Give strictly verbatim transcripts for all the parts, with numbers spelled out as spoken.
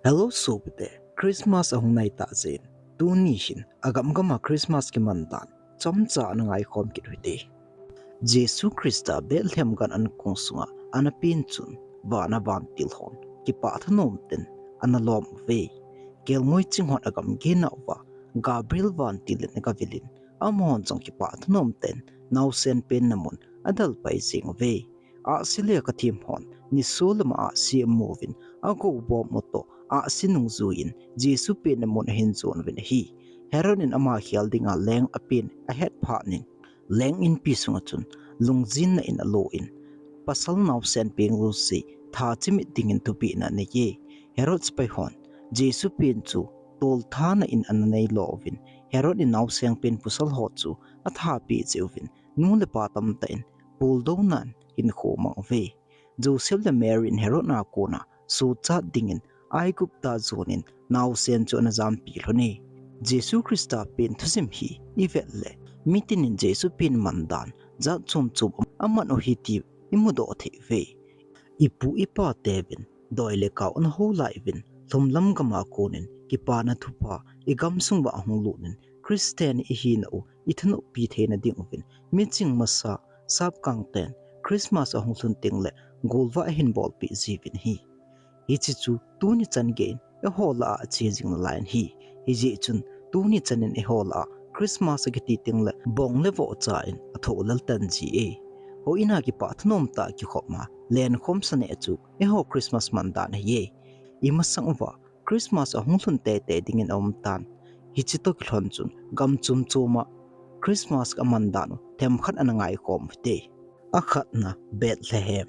Hello sopite, Christmas ahung nai tah jeh in, tuni hin agam gam a Christmas kiman dan chomcha ana ngaikhom kit u hite. Jesu Christa Bethlehem gan ankong sunga ana pen chun, van a vantil hon kipah thanom ten ana lom uve. Kelngoi ching hon agam gena uva, Gabriel vantil in agavil in, amahon jong kipah thanom ten naosen penna mun adalpai jeng uve. Ahsi le kathem hon nisolam a ahsi amu uvin, agou bom u toh ahsi nung jui in Jesu penna mun ahin jon uvin ahi. Herod in ama khel dinga leng apen ahet phat in, leng inpi sunga chun lungjinna in alo in, pasal naosen peng jouse tha chimit dingin thupeh na anei e. Herod sepai hon Jesu pen chu tolthana in ana nei lo uvin, Herod in naosen pen pasal ho chu atha peh jeh uvin, nu le pa tamtah in puldou nan hinkho amang uve. Joseph le Mary in Herod a kona sochat dingin Aigupta jon in naosen chu ana jampi lhon e. Jesu Christa pen thusim hi ivet le, mitin in Jesu pen man dan jat chom chom aman u ahi ti imudoh thei uve. Ipu ipa teuvin doi le kau ana hou lai uvin, lhumlam gam a kon in kipana thupha igam sung uva ahung lut in, Christian ihina u ithanoppi theina ding uvin, miching masa, sapkang ten Christmas ahung lhun teng le golvah ahin bolpeh jiuvin ahi. Hiche chu tuni chan gei in eiho lah a ache jing nalai in ahi. Hijeh chun tuni chan in eiho lah a Christmas akiti teng le bong le vohcha in athoh lel tan ji e. Houin a kipah thanom tah a kikhop ma lenkhom sa neh chu eiho Christmas man dan ahi e. Imasang uva Christmas ahung lhun teitei dingin aum tan. Hiche toh kilhon chun gam chom chom a Christmas aman dan u themkhat ana ngaikhom u hite. Akhatna, Bethlehem.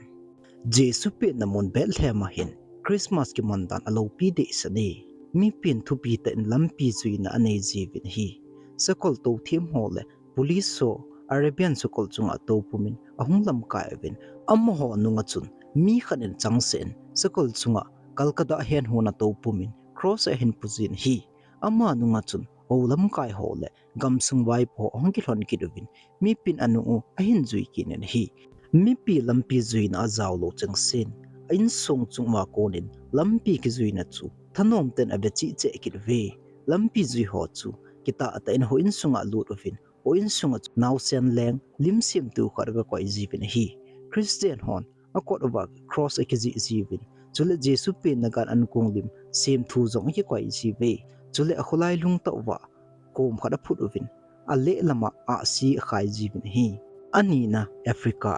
Jesu penna mun Bethlehem a hin Christmas kiman dan aloupi dehset e. Mipin thupi tah in lampi juina anei jiuvin ahi. Sakol touthem ho le police ho Arabian sakol chunga tou pumin ahung lamkai uvin, amaho nunga chun mi khat in changseh in sakol chunga Calcutta hen hon atou pumin cross ahin pujin ahi. Ama nunga chun hou lamkai ho le gamsung vaipo ho ahung kilhon kit uvin, mipin anung u ahin jui kit in ahi. Mipi lampi juina ajao lou chengsen, a insung chung uva kon in lampi kijuina chu thanom ten ave cheh cheh kit uve. Lampi jui ho chu kitah tah in houin sunga alut uvin, houin sunga chu naosen leng lim semthu khat aga koi jiuvin ahi. Christian hon akot uva cross akijih jiuvin, chule Jesu penna gan ankong lim semthu jong akikoi jiuve. Chule akholai lungtah uva kom khat aphut uvin, aleh lama ahsi akhai jiuvin ahi. Anina, Africa.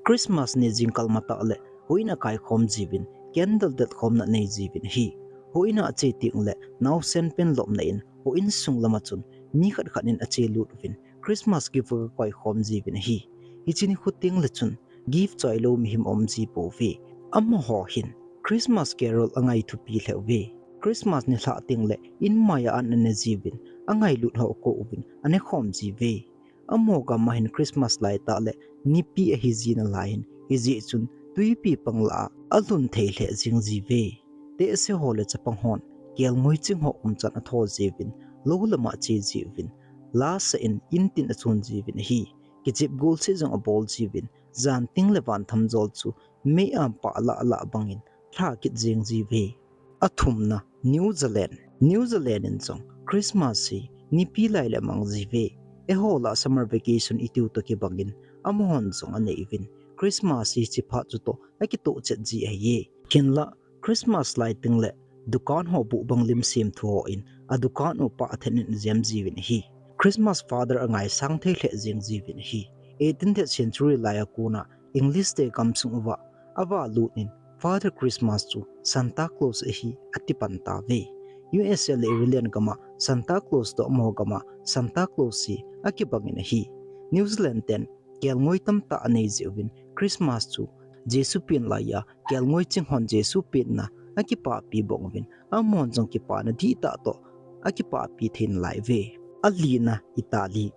Christmas ni jingkah matah le houin akaikhom jiuvin, candle detkhomna anei jiuvin ahi. Houin a ache teng le naosen pen lopna in houin sung lama chun mi khat khat in ache lut uvin, Christmas gift aga koikhom jiuvin ahi. Hiche nikho teng le chun gift choilou mihem aum ji pouve. Amaho hin Christmas carol angai thupi lheh uve. Christmas nilhah teng le inmai a an ane jiuvin, angailut ho akou uvin, anekhom jiuve. Amaho gam a hin Christmas laitah le nipi ahi ji nalai in, hijeh chun twipi pang lah a alhun thei lheh jeng jiuve. Tehse ho le chapang hon kelngoi ching ho umchan atho jiuvin, lou lama ache jiuvin, la sah in intin achon jiuvin ahi. Kichep golseh jong abol jiuvin, jan teng le van thamjol chu mei-am pah lah lah bangin lha kit jeng jiuve. Athumna, New Zealand. New Zealand in jong Christmas hi nipi lai le amang jiuve. Eiho lah summer vacation itiu toh kibangin amahon jong anei uvin, Christmas hi hiche phat chutoh akitoh chet ji ahiye. Hinlah Christmas lai teng le dukan ho buh bang lim semthu hon adukan u pah then in ajem jiuvin ahi. Christmas father angaisang thei lheh jeng jiuvin ahi. Eighteenth century lai a kona English te gamsung uva ava lut in Father Christmas chu Santa Claus ahi ati pan tauve. U S A le Ireland gam a Santa Claus toh amaho gam a Santa Claus hi akibangin ahi. New Zealand ten kelngoi tamtah anei jeh uvin Christmas chu Jesu pen laiya kelngoi ching hon Jesu penna akipapi bang uvin, amahon jong kipana dihtah toh akipapi thei nalai uve. Alina, Italy.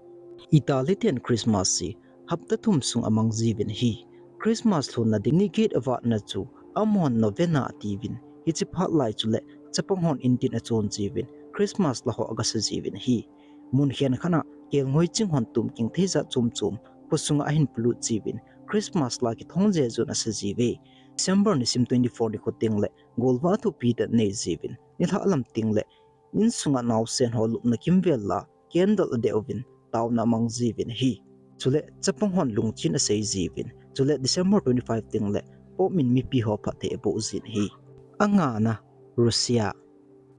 Italy ten Christmas hi hapta thum sung amang jiuvin ahi. Christmas lhunna ding ni get avatna chu amahon novena atiuvin, hiche phat lai chule chapang hon intin achon jiuvin, Christmas la ho agasa jiuvin ahi. Mun khenkhat a kelngoi ching hon tumking thei jat chom chom khosunga ahin polut jiuvin, Christmas la kithong jejun asa jiuve. December nisim twenty-four nikho teng le golvah thupi tah anei jiuvin, nilhah lam tengle insunga naosen ho lupna kimvel la candle adeh uvin taona amang jiuvin ahi. Chule chapang hon lungchin asei jiuvin, chule December twenty-five tengle pop in mipi ho phatthei aboh jin ahi. Angana, Russia.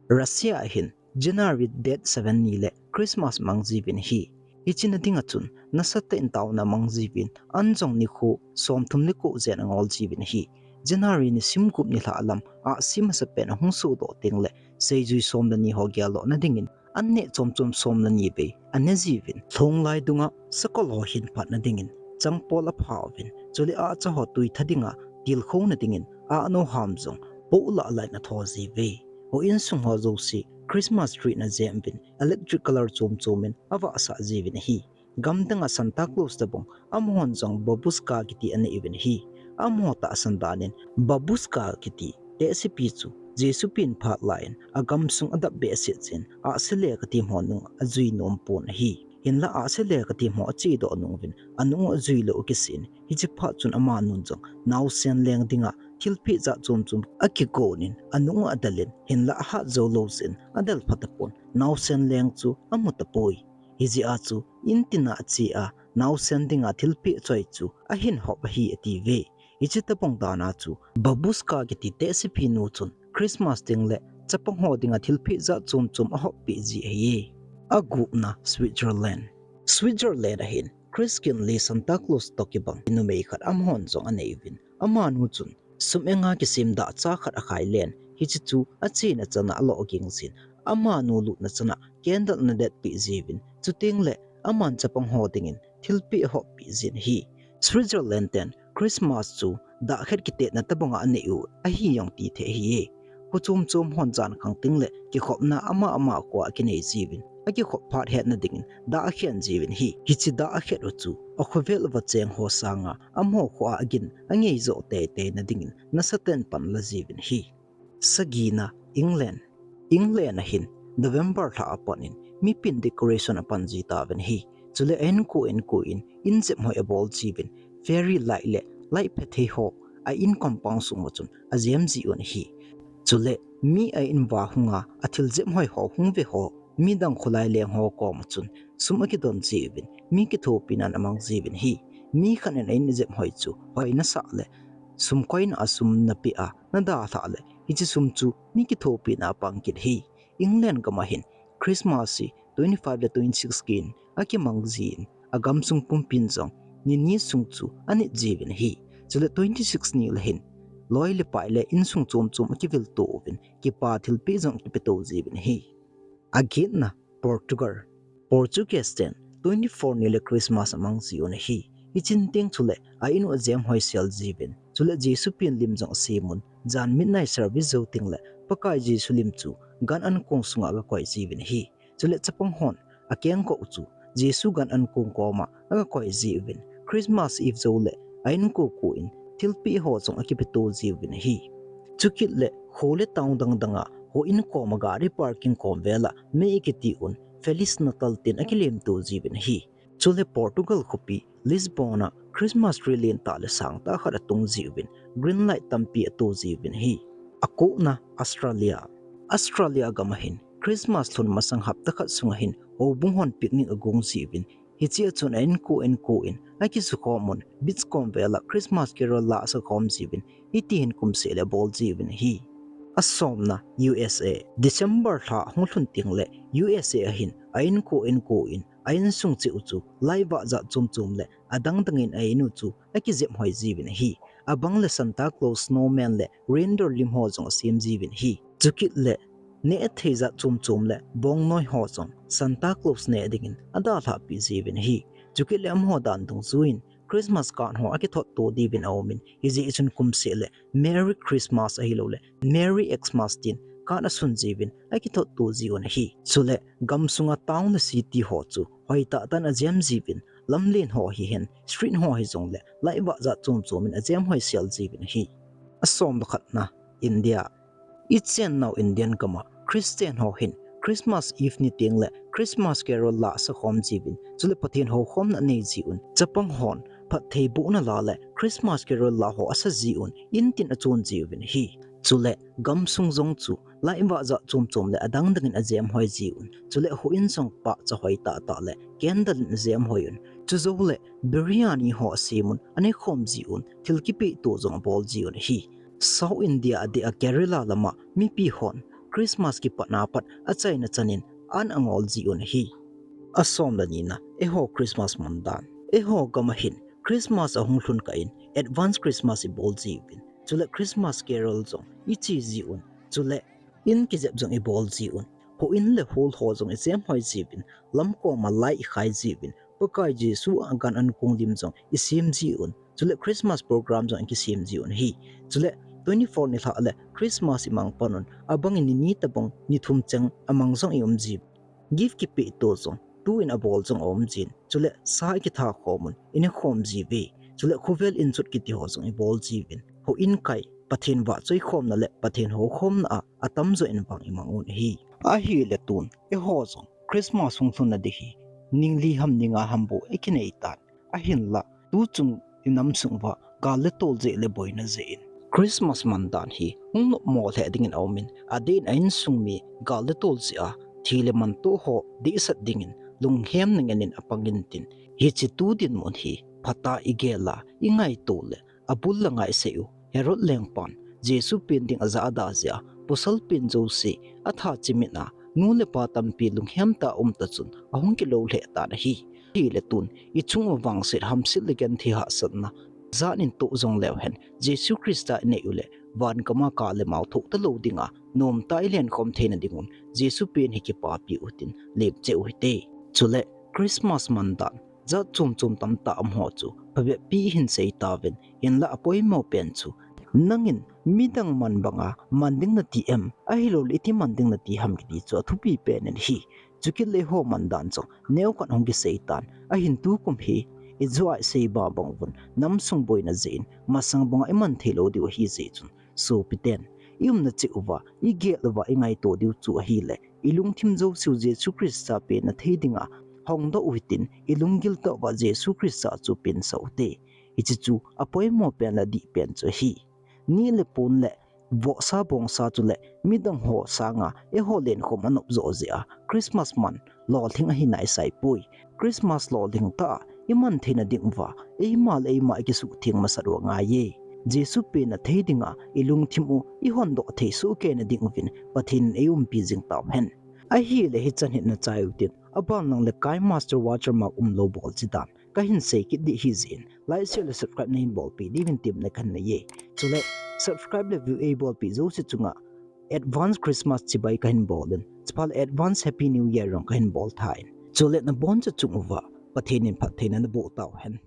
Russia a hin January date seven ni le Christmas amang jiuvin ahi. Hiche na dinga chun nasatah in taona amang jiuvin, an jong nikho somthum le ko jen angol jiuvin ahi. January nisim gup nilhah lam ahsi masapen ahung sodoh tengle seijui som le ni ho geldohna dingin an neh chom chom som le ni vei ane jiuvin, lhonglai dunga sakol ho hin phatna dingin changpol apha uvin, chule ahcha ho tuitha dinga tilkhouna dingin ahnou ham jong poh lah lah in atho jiuve. Houin sung ho jouse Christmas tree ana jem uvin, electric colour chom chom in avahsah jiuvin ahi. Gamdanga Santa Claus tobang amahon jong babushka kiti anei uvin ahi. Amaho tahsan dan in babushka kiti tehsepi chu Jesu pen phat laiyin agamsung adap behseh jeh in ahsi le katim ho nung ajui nom pon ahi. Hinla ahsi le katim ho achedoh nung uvin anung u ajui lou u akisih in, hiche phat chun amanun jong naosen leng dinga thilpeh jat chom chom akigon in anung u adel in, hinla ahat jou lou jeh in adel phatapon, naosen leng chu amu tapoi. Hijeh a chu in tina ache a naosen dinga thilpeh choi chu ahin hop ahi atiuve. Hiche tobang dan a chu babushka kiti tehsepi nu chun Christmas tengle chapang ho dinga thilpeh jat chom chom ahoppeh ji ahiye. Agupna, Switzerland. Switzerland a hin Christkian le Santa Claus toh kibang numei khat amahon jong anei uvin, amanu chun sum enga kisem dahcha khat akhai len, hiche chu achena chana alo ging jin, amanu lutna chana candle ana detpeh jiuvin, chutengle aman chapang ho dingin thilpeh ahoppeh jin ahi. Switzerland ten Christmas chu dah khat kitetna tobanga anei u ahi jong tithei ahiye. Kho chom chom hon jan khang tengle kikhopna ama ama khoa akinei jiuvin, akikhop phat hetna dingin dah akhen jiuvin ahi. Hiche dah akhen u chu akhovel uva cheng ho sanga amaho khoa agin angei joh teitei na dingin nasatah in pan ala jiuvin ahi. Sagina, England. England a hin November lha a pat in mipin decoration apan ji tauvin ahi. Chule a inko inko in, in jep hoi abol jiuvin, fairy light le light phatthei ho a in compound sung uva chun ajem ji uvin ahi. Chule mi a in uva hunga athil jep hoi ho hung ve ho, midang kholai leng ho koma chun sum akidon jiuvin, mi kithopinan amang jiuvin ahi. Mi khat in a in jep hoi chu hoi nasah le sum koina a sum napeh a nadalhah le, hiche sum chu mi kithopina a pang kit ahi. England gam a hin Christmas hi twenty-five le twenty-six kin akimang jin, agamsung pumpin jong ni ni sung chu anit jiuvin ahi. Chule twenty-six ni le hin loi le pai le insung chom chom akivil to uvin, kipa thilpeh jong akipeto jiuvin ahi. Agetna, Portugal. Portuguese ten twenty-four ni le Christmas amang ji un ahi. Hichun teng chule a in u ajem hoi sel jiuvin, chule Jesu pen lim jong asem un, jan midnight service jou tengle Pakai Jesu lim chu gan an kong sunga agakoi jiuvin ahi. Chule chapang hon akengkoh u chu Jesu gan an kong koma agakoi jiuvin, Christmas Eve jou le a inko ko in thilpeh ho jong akipeto jiuvin ahi. Chukit le kho le town dang danga houin koma gari parking kom vela mei akiti un Feliz Natal tin akilemto jiuvin ahi. Chule Portugal khopi Lisbon a Christmas tree lentah le sangtah khat atung jiuvin, green light tampi ato jiuvin ahi. Akona, Australia. Australia gam a hin Christmas lhun masang hapta khat sunga hin houbung hon picnic agong jiuvin, hichea chun a inko inko in akisukhom un, beach kom vela Christmas carol la asakhom jiuvin, hiti hin kum seh le abol jiuvin ahi. Asomna, U S A. December lha hung lhun tengle U S A a hin a inko inko in a insung cheh u chu light vah jat chom chom le adang dang in a in u chu akijep hoi jiuvin ahi. Abang le Santa Claus, snowman le reindeer lim ho jong asem jiuvin ahi. Chukit le neh thei jat chom chom le bongnoi ho jong Santa Claus neh dingin adalhah peh jiuvin ahi. Chukit le amaho dan dungjuiyin Christmas card ho akithot to diuvin aumin, hijeh chun kum seh le Merry Christmas ahilou le Merry Xmas tin card asun jiuvin akithot to jiuvin ahi. Chule gamsunga town le city ho chu hoitah tah in ajem jiuvin, lamlen ho hihen, street ho hijongle light vah jat chom chom in ajem hoi sel jiuvin ahi. Asom le khatna, India. Ichennau Indian gam a Christian ho hin Christmas Eve ni tengle Christmas carol la asakhom jiuvin, chule Pathen houkhomna anei jiuvin, chapang hon phattheibohna la le Christmas carol la ho asa jiuvin, in tin achon jiuvin ahi. Chule gamsung jong chu light vah jat chom chom le adang dang in ajem hoi jiuvin. Chule houin jong pahcha hoi tah tah le candle in ajem hoi un. Chujou le biryani ho asem un, anekhom jiuvin, thil kipehto jong abol jiuvin ahi. South India adeh a Kerala lama mipi hon Christmas kipatna pat achaina chan in an angol jiuvin ahi. Asom le nina, eiho Christmas mandan. Eiho gam a hin Christmas ahung lhun kah in advance Christmas ibol jiuvin. Chule Christmas carol jong iche jiuvin. Chule in kijep jong ibol jiuvin. Houin le hall ho jong ijem hoi jiuvin. Lamkom a light ikhai jiuvin. Pakai Jesu a gan ankong lim jong isem jiuvin. Chule Christmas program jong ikisem jiuvin ahi. Chule twenty-four nilhah le Christmas imang pan un. Abang in ni ni tabang ni thum cheng amang jong ium jiuvin. Gift kipehto jong, tu in abol jong aum jin. Chule sa ikitha khom un, inekhom jiuve. Chule khovel inchot kiti ho jong ibol jiuvin. Houin kai, Pathen vahchoi khomna le Pathen houkhomna a, atamjo in vang imang un ahi. Ahile tun, eiho jong Christmas hung lhun na ding hi, ning li ham ning nga ham bou ikinei tan. Ahinla, tuchung inam sung uva gal le tol jeh le boina jeh in Christmas mandan hi hung nopmo lheh dingin aumin, adeh in a insung mi gal le tol jeh a thi le mantoh ho dehset dingin lunghem na ngen in apang intin, hiche tu dinmun hi phatah a igel a, ingaito le abul langa isei u Herod lengpan Jesu pen ding ajah ada jeh a, pasal pen jouse atha chimit a, nu le pa tampi lunghem tah a um ta chun ahung kilou lheh tan ahi. Hile tun, ichung uva vangset hamset le genthei hahsatna jat in toh jong leu hen, Jesu Christa inei u le, van gam a kah le mao thoh talou dinga, nomtah a ilenkhom theina dingun, Jesu pen hi kipapi utin, lemcheh u hite. Chule, Christmas mandan jat chom chom tamtah um ho chu, phabep pi ihin sei tauvin, hinla apoimo pen chu, nangin midang man banga man ding nati em, ahilouleh iti man ding nati ham kiti chu athupi pen in ahi. Chukit le eiho mandan jong neokhat hung kisei tan, ahin tukum hi, ijou a isei bang bang uvin, namsung boina jeh in, masang banga iman theilou diu ahi jeh chun, sopiten, iumna cheh uva, igel uva, ingaito diu chu ahile, ilungthim jouseu Jesu Christa penna thei dinga hongdoh u hitin, ilunggil tah uva Jesu Christa chu pensah u hite. Hiche chu apoimo pen le adih pen chu ahi. Ni le pon le vohsa bongsa chule midang ho sanga eiho lenkhom anop joh jeh a Christmas man lolhing ahi naisai poi. Christmas lolhing tah a iman theina ding uva, eima le eima ikisuhtheng masat u angaiye. Jesu penna thei dinga ilungthim u ihondoh thei sohkei na ding uvin Pathen in eiumpi jing tauhen. Ahile hichan hin nachai utin, aban lang le KineMaster watermark umlou bol chidan kahin sei kit ding ahi jeh in, like, share le subscribe nahin bolpeh diuvin temna kahin neiye. Chule subscribe le view eibolpeh jouse chunga advance Christmas chibai kahin bolin, chuphat le advance Happy New Year jong kahin bol tha in. Chule nabonchauva chung uva Pathen in phattheina naboh tauhen.